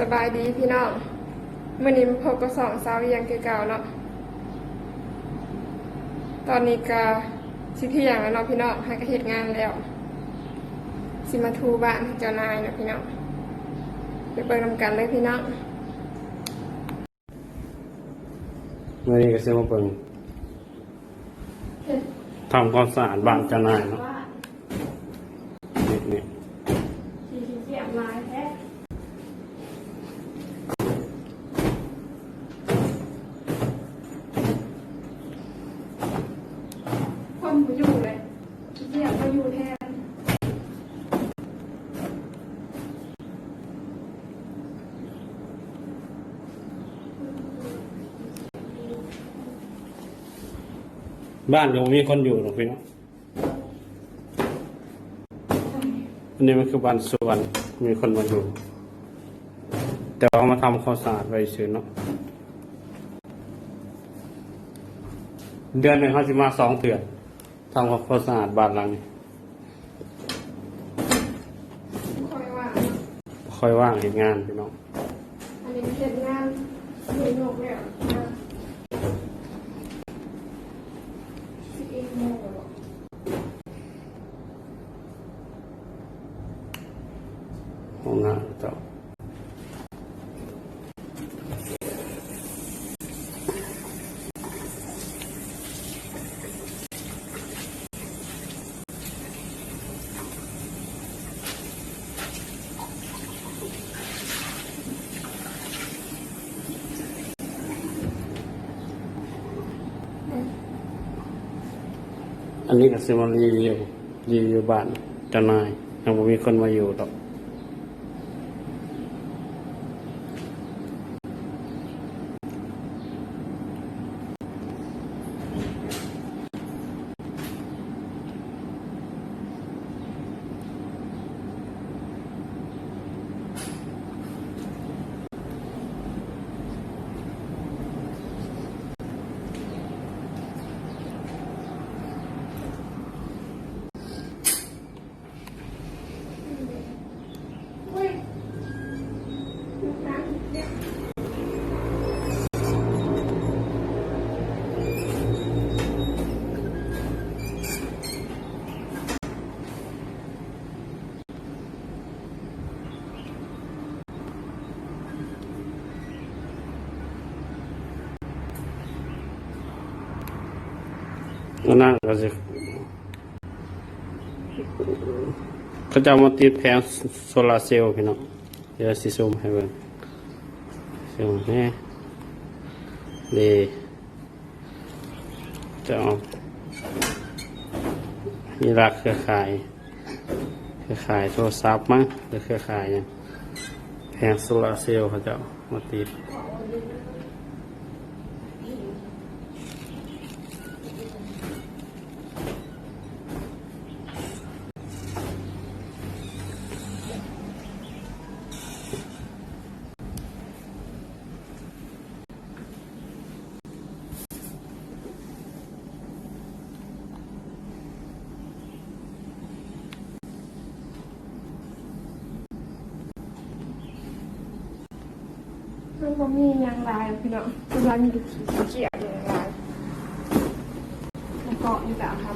ສະບາຍດີພີ່ນ້ອງ, ມື້ນີ້ມາພົບກັບຊ່ອງສາວວຽງຄືເກົ່າເນາະ. ຕອນນີ້ກະຊິທ່ຽງແລ້ວເນາະພີ່ນ້ອງ, ຫາກະເຮັດງານແລ້ວ ຊິມາຖູບ້ານໃຫ້ເຈົ້ານາຍເນາະພີ່ນ້ອງ. ໄປເບິ່ງນຳກັນເລີຍພີ່ນ້ອງ. ມື້ນີ້ກະຊິມາເບິ່ງ ເຮັດ ທຳຄວາມສະອາດບ້ານເຈົ້ານາຍເນາະ. ນີ້ ນີ້ ຂີ້ຂຽດຫຼາຍແທ້. ຄົນບໍ່ຢູ່ເລີຍ, ຂີ້ຂຽດມາຢູ່ແທນ. ບ້ານກະບໍ່ມີຄົນຢູ່ດອກພີ່ນ້ອງ. ອັນນີ້ມັນຄືບ້ານສວນ, ມີຄົນມາຢູ່, ແຕ່ວ່າເຮົາມາທຳຄວາມສະອາດໄວ້ຊື່ເນາະ. ເດືອນໜຶ່ງເຮົາຊິມາສອງເທື່ອ ທຳຄວາມສະອາດບ້ານຫຼັງນີ້. ບໍ່ຄ່ອຍວ່າງເນາະ, ບໍ່ຄ່ອຍວ່າງເຮັດງານພີ່ນ້ອງ. ອັນນີ້ເຮັດງານ ເຮັດຍົກແລ້ວ ສິບເອັດໂມງແລ້ວບໍ? ຫ້ອງນ້ຳເຈົ້າ. ອັນນີ້ກະຊິມາຣີວິວ ຣີວິວບ້ານເຈົ້ານາຍ, ຍັງບໍ່ມີຄົນມາຢູ່ດອກ. ອັນນັ້ນກະຊິ ເຂົາເຈົ້າມາຕິດແຜງໂຊລາເຊວພີ່ນ້ອງ. ດຽວຊິຊູມໃຫ້ເບິ່ງ, ຊູມແນ່ເດ້. ເຈົ້າມີຫຼັກເຄືອຂ່າຍ, ເຄືອຂ່າຍໂທລະສັບມັ້ງ ຫຼືເຄືອຂ່າຍຫຍັງ, ແຜງໂຊລາເຊວເຂົາເຈົ້າມາຕິດ. ມັນບໍ່ມີຫຍັງຫຼາຍພີ່ນ້ອງ, ສ່ວນຫຼາຍມີແຕ່ຂີ້ຂຽດຫຼາຍໆ ແລ້ວກໍມີແຕ່ອາຫານ.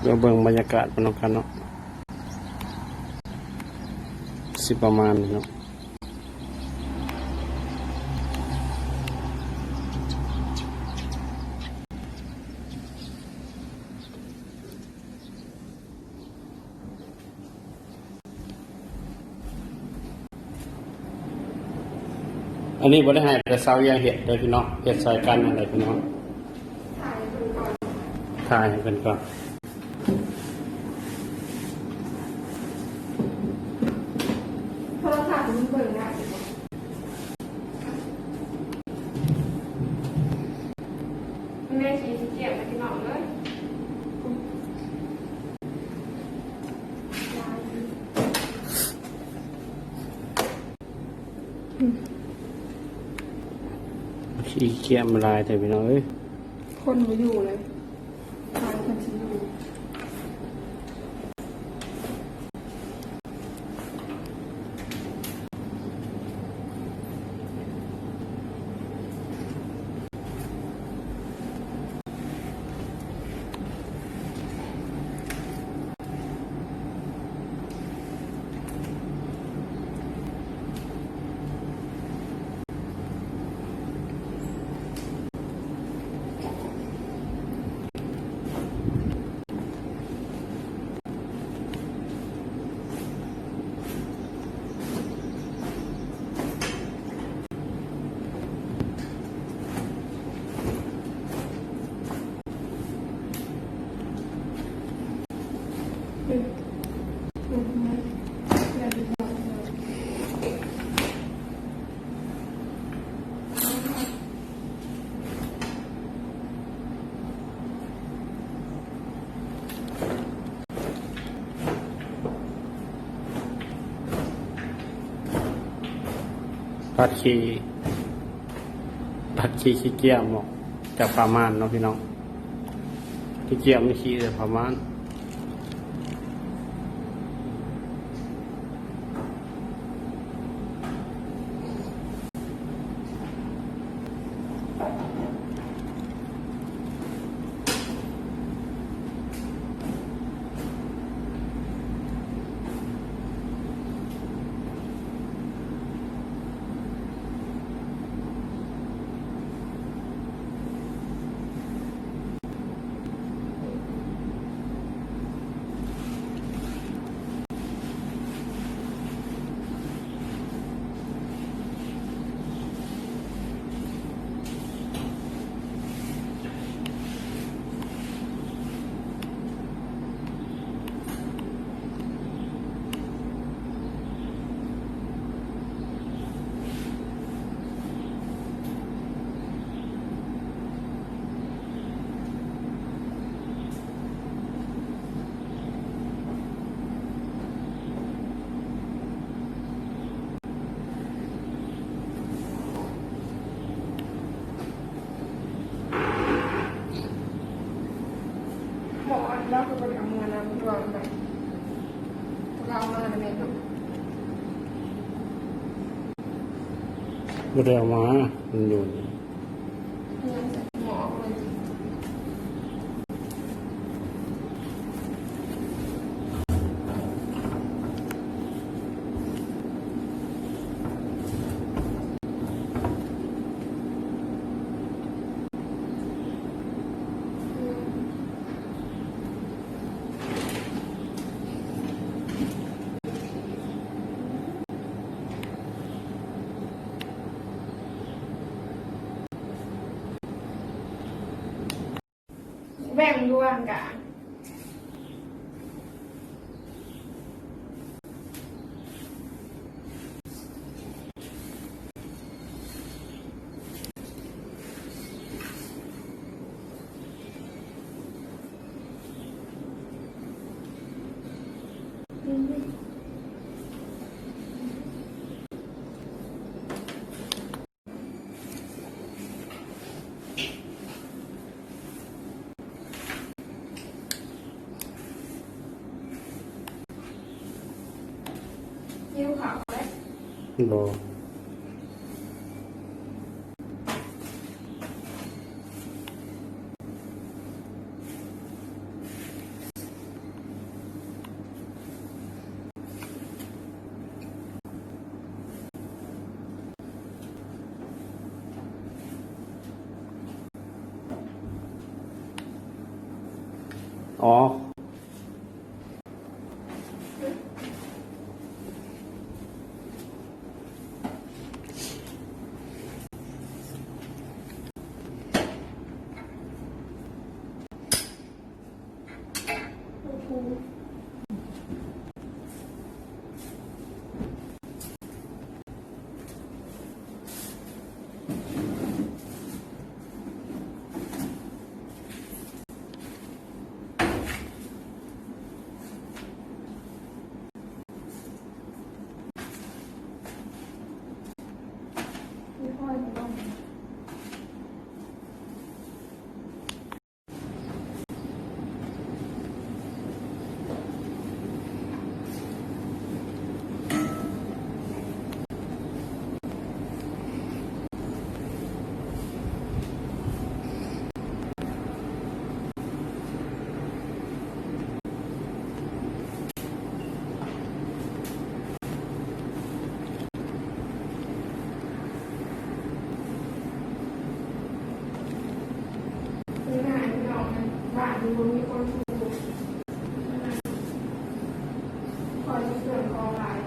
ດຽວເບິ່ງບັນຍາກາດໄປນຳກັນເນາະ, ຊິປະມານນີ້ເນາະ. ເ ອັນນີ້ບໍ່ໄດ້ໃຫ້ແຕ່ຊາວວຽງເຮັດເດີພີ່ນ້ອງ ເຮັດຊ່ອຍກັນນັ້ນແຫຼະພີ່ນ້ອງ ຖ່າຍໃຫ້ເພິ່ນກ່ອນ ໂທລະສັບມັນເບິ່ງໄດ້ຢູ່ບໍ່? ແມ່ຂີ້ຂີ້ກຽດແລ້ວພີ່ນ້ອງເອີຍ. ຂີ້ກຽດມາຫຼາຍແທ້ພີ່ນ້ອງເອີຍ ຄົນບໍ່ຢູ່ເລີຍ ໃຜເພິ່ນຊິຢູ່? ຕັດຂີ້ ຕັດຂີ້ຂີ້ກຽມອອກຈາກຜ້າມ່ານເນາະພີ່ນ້ອງ ຂີ້ກຽມມັນຂີ້ແຕ່ຜ້າມ່ານ. ໝໍອັນລາວກໍບໍ່ໄດ້ເອົາເມືອນຳ ລາວໄປ ລາວເອົາມານຳແມ່ນບໍ່? ບໍ່ໄດ້ເອົາມາ ມັນຢູ່ນີ້. ແບ່ງດ້ວຍກະ ຫິວເຂົ້າແລ້ວ ບໍ່. ອໍ. ບໍ່ມີຄົນຮູ້ ຂໍຢູ່ເຄື່ອງຂອງຫຼາຍ.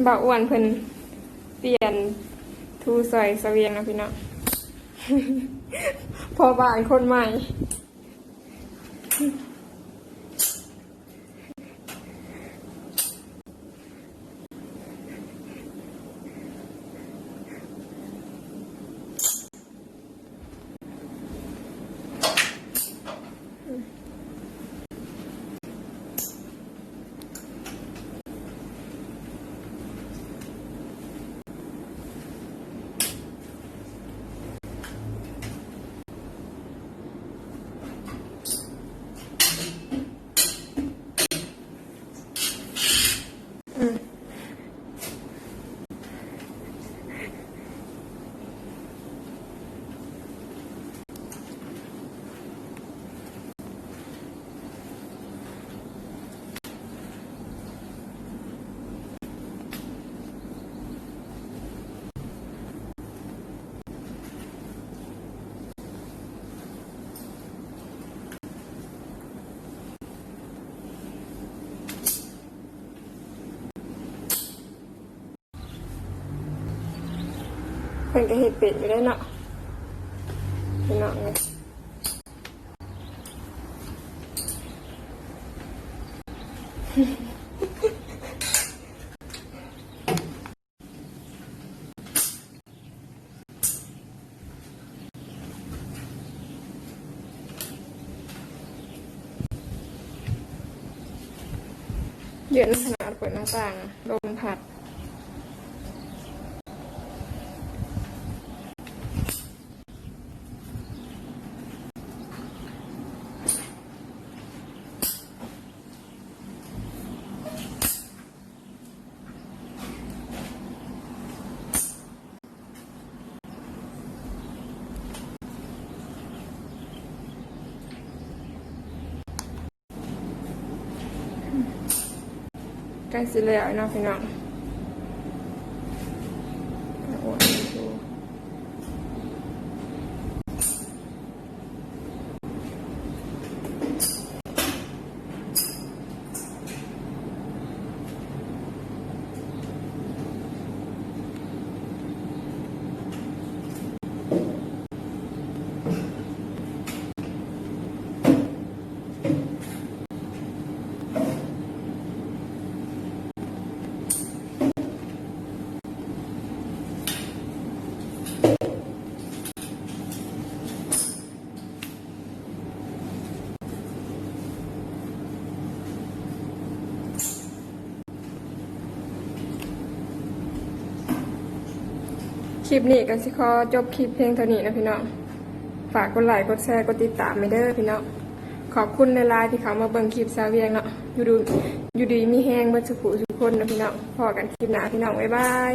บ่าวอ้วนเพิ่นเปลี่ยนทูซอยสะเวียงเนาะพี่น้อง พ่อบ้านคนใหม่. เ พิ่ນກໍເຮັດເປັນຢູ່ແລ້ວເນາະ ພີ່ນ້ອງເອີຍ. ເຢັນຂະໜາດ ເປີດໜ້າຕ່າງ ລົມພັດ. ໃກ້ຊິແລ້ວເນາະພີ່ນ້ອງ. ຄລິບນີ້ກໍຊິຂໍຈົບຄລິບພຽງເທົ່ານີ້ນະພີ່ນ້ອງ. ຝາກກົດໄລ ກົດແຊ ກົດຕິດຕາມໃຫ້ເດີພີ່ນ້ອງ. ຂອບຄຸນຫຼາຍໆທີ່ເຂົ້າມາເບິ່ງຄລິບສາວວຽງເນາະ. ຢູ່ດີ ຢູ່ດີມີແຮງເບິດສູ່ຜູ້ສູ່ຄົນນະພີ່ນ້ອງ. ພໍ້ກັນຄລິບໜ້າພີ່ນ້ອງ. ບາຍບາຍ.